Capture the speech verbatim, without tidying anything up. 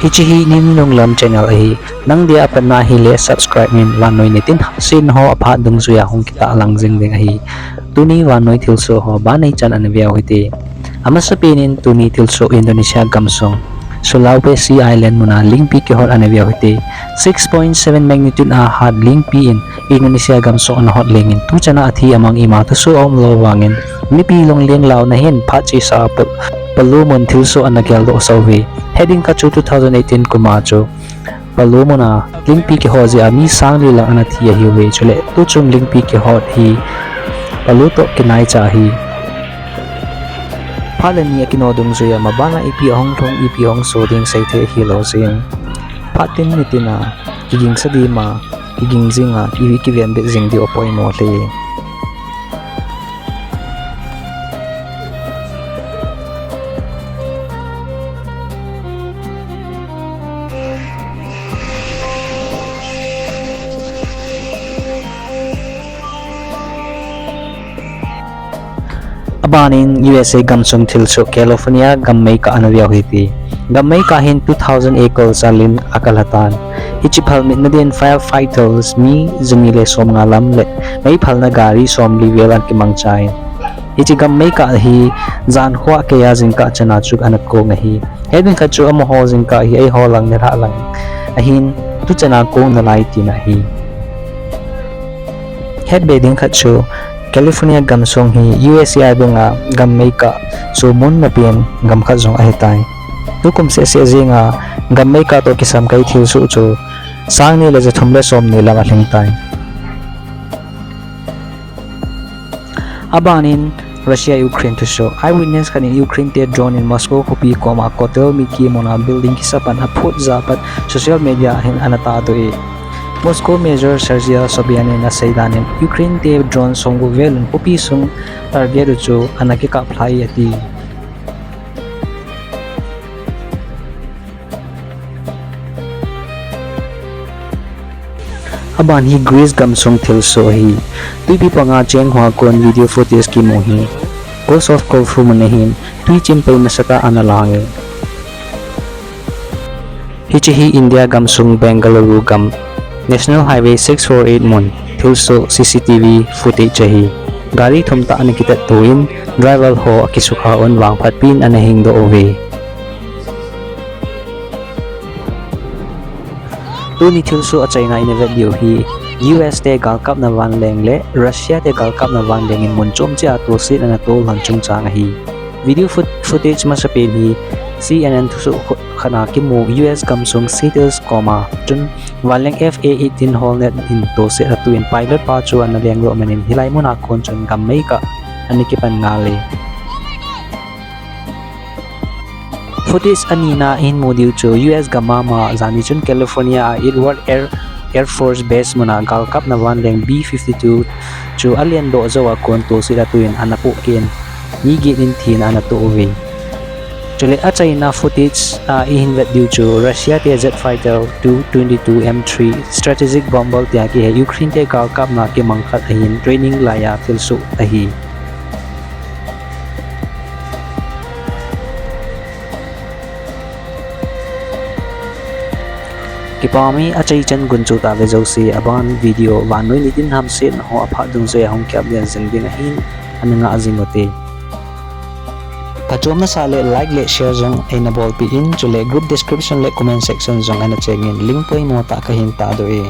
Hiche hi Neini Lunglam channel ahi. Nang dia apat na hile subscribe in, vannoi nitin hamsetna ho aphat dungjuiya hung kitahlang jing ding ahi. Tuni vannoi thilsoh ho banei chan ana veu hite. Amasapen in tuni thilsoh Indonesia gamsung Sulawesi Island muna lingpi kihot ana veu hite. Six point seven magnitude a hat lingpi in Indonesia gamsung ana hot lengin tuchana athi amang ima thusoh aumlou vangin mipi lunglen launa hin phat chesa a Pal-, Palu mun thilsoh ana geldoh sah uve. Hetding khat chu two thousand eighteen kuma chu Palu muna lingpi kihot jeh a mi sang li lang ana thi ahiuve. Chule tuchung lingpi kihot hi Palu toh kinaicha ahi. Phat le ni akino dungjuiya mabana ipi ahung lhung ipi ahung so ding seithei ahilou jeh in phat tin nitin a kigingsa dima kiging jinga kivenbit jing diu apoimo lheh e. Abanin U S A gamsung thilsoh California gam meikah ana veu hite. Gam meikah hin two thousand acres a lin akalha tan. Hiche phalmitna din firefighters mi jani le somnga lam le meiphalna gari somli vel ana kimangchan. Hiche gam meikah hi jan khuh keiya jingkah chana chu ana kong ahi. Hetding khat chu amaho jingkah hi eiho lang nilhah lang ahin tuchana kong nalai tina ahi. Hetbe ding khat chu California gamsung hi U S A a dinga gam meikah chu mun napen gam khat jong ahitai. Tukum sehseh jenga gam meikah toh kisamkai thilsoh chu sang ni le jathum le somni lam alhingtai. Abanin Russia Ukraine thusoh. Eyewitness khat in Ukraine te drone in Moscow khopi koma Kotelniki muna building kisa pan aphut ja pat social media a hin ana tahdoh e. Moscow Mayor Sergei Sobyanin asei dan in Ukraine te drone somgup vel in khopi sung target u chu ana kikap lhai ati. Aban hi Greece gamsung thilsoh ahi. Twipi panga cheng hoa kon video footage kimu hi Coast of Corfu mun ahin twi chim pai masatah ana lang e. Hiche hi India gamsung Bengaluru gam National Highway six four eight mun thilsoh C C T V footage ahi. Gari thum tah ana kitat toh in driver ho akisukha un vangphatpi in ana hingdoh uve. Tuni thilsoh achaina ina vet diu hi U S te galkapna vanleng le Russia te galkapna vanleng in mun chom cheh a tohset ana tolhon chungchang ahi. Video foot-, footage masapen hi C N N thusoh khat a kimu U S gamsung Seattle koma chun vanleng F A eighteen Hornet in tohset atuh in pilot pa chu ana lengdoh man in hilai muna kon chun gam meikah ana kipan ngal e. Footage anina in mu diu chu U S gam mama jani chun California a Edwards Air, Air Force Base muna galkapna vanleng B fifty-two chu alendoh jou a kon tohset atuh in ana pohkeh in mi get in thina ana toh uve. Chule achaina footage a ihin vet diu chu Russia te jet fighter Tu twenty-two M three strategic bomber tia kihe Ukraine te galkapna kimang khat ahin training laiya thilsoh ahi. Kipah e, achaichan gunchu tah ve jouse, aban video vannoi nitin hamsetna ho aphat dungjuiya hung kiap jing ding ahin, ana ngah jing ute. Kachomna sah le like le share jong eina bolpeh in, chule group description le comment section jong eina chengin link poimo tah kahin tahdoh e.